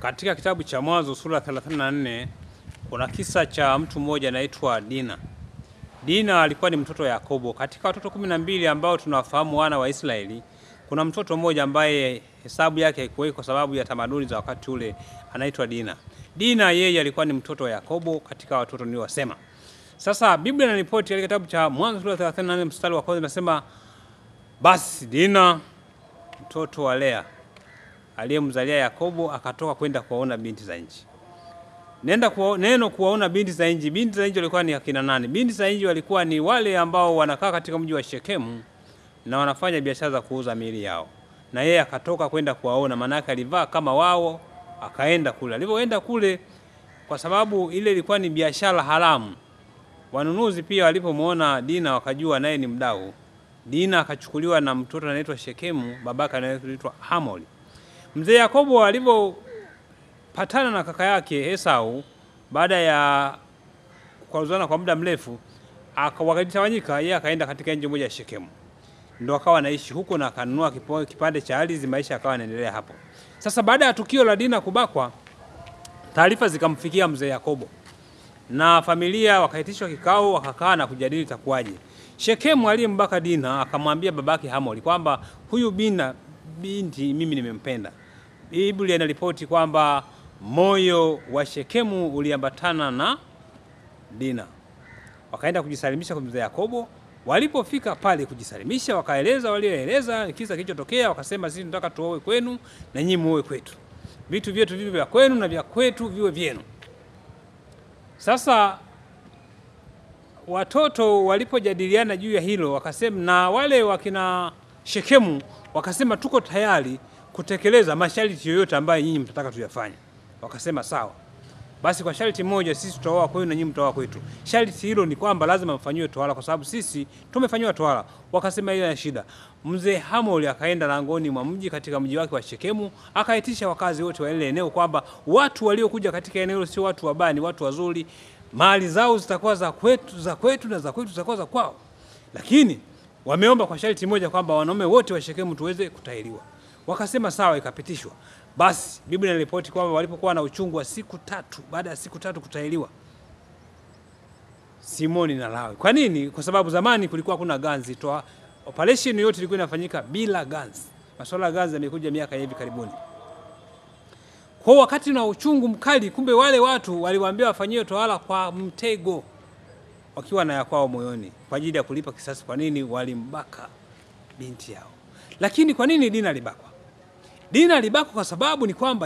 Katika kitabu cha Mwanzo sura 34 kuna kisa cha mtu mmoja anaitwa Dina. Dina alikuwa ni mtoto wa Yakobo. Katika watoto 12 ambao tunawafahamu wana wa Israeli, kuna mtoto mmoja ambaye hesabu yake haikuwahi kwa sababu ya tamaduni za wakati ule, anaitwa Dina. Dina yeye alikuwa ni mtoto wa Yakobo katika watoto niliowasema. Sasa Biblia inaripoti katika kitabu cha Mwanzo sura 34 mstari wa kwanza inasema, basi Dina mtoto wa Lea aliyemzalia Yakobo akatoka kwenda kuwaona binti za nchi. Neno kuwaona binti za nchi. Binti za nchi walikuwa ni akina nani? Binti za nchi walikuwa ni wale ambao wanakaa katika mji wa Shekemu na wanafanya biashara za kuuza miili yao. Na yeye akatoka kwenda kuwaona, maana yake alivaa kama wao, akaenda kule. Alipoenda kule, kwa sababu ile ilikuwa ni biashara haramu, wanunuzi pia walipomuona Dina wakajua naye ni mdau. Dina akachukuliwa na mtoto anaitwa Shekemu, babaka anaitwa Hamori. Mzee Yakobo alipopatana na kaka yake Esau baada ya kukaruzana kwa muda mrefu, wakajitawanyika, yeye akaenda katika nchi moja ya Shekemu. Ndio akawa anaishi huko na akanunua kipande cha ardhi, maisha akawa yanaendelea hapo. Sasa baada ya tukio la Dina kubakwa, taarifa zikamfikia mzee Yakobo na familia wakaitishwa kikao, wakakaa na kujadili itakuwaje. Shekemu aliyembaka Dina akamwambia babake Hamori kwamba huyu binti mimi nimempenda. Biblia inaripoti kwamba moyo wa Shekemu uliambatana na Dina. Wakaenda kujisalimisha kwa mzee Yakobo. Walipofika pale kujisalimisha, wakaeleza walioeleza kisa kilichotokea, wakasema sisi tunataka tuoe kwenu na nyinyi muoe kwetu. Vitu vyetu viwe vya kwenu na vya kwetu viwe vyenu. Sasa watoto walipojadiliana juu ya hilo, wakasema, na wale wakina Shekemu wakasema tuko tayari kutekeleza masharti yoyote ambayo nyinyi mtataka tuyafanye. Wakasema sawa. Basi kwa sharti moja, sisi tutaoa kwenu na nyinyi mtaoa kwetu. Sharti hilo ni kwamba lazima mfanyiwe tohara kwa sababu sisi tumefanywa tohara. Wakasema ile ni shida. Mzee Hamori akaenda langoni mwa mji katika mji wake wa Shekemu, akaitisha wakazi wote wa ile eneo kwamba watu waliokuja katika eneo hilo sio watu wabaya, ni watu wazuri. Mali zao zitakuwa za kwetu, za kwetu na za kwetu zitakuwa za kwao. Lakini wameomba kwa sharti moja kwamba wanaume wote wa Shekemu tuweze kutahiriwa. Wakasema sawa, ikapitishwa. Basi Biblia inaripoti kwamba walipokuwa na uchungu wa siku tatu, baada ya siku tatu kutahiriwa, Simoni na Lawi. Kwa nini? Kwa sababu zamani kulikuwa kuna ganzi. Toa operation yote ilikuwa inafanyika bila ganzi. Masuala ya ganzi yamekuja miaka hivi karibuni. Kwa wakati na uchungu mkali, kumbe wale watu waliwaambia wafanyiwe tohara kwa mtego, wakiwa na ya kwao moyoni kwa ajili ya kulipa kisasi. Kwa nini walimbaka binti yao? Lakini kwa nini Dina alibakwa? Dina alibakwa kwa sababu ni kwamba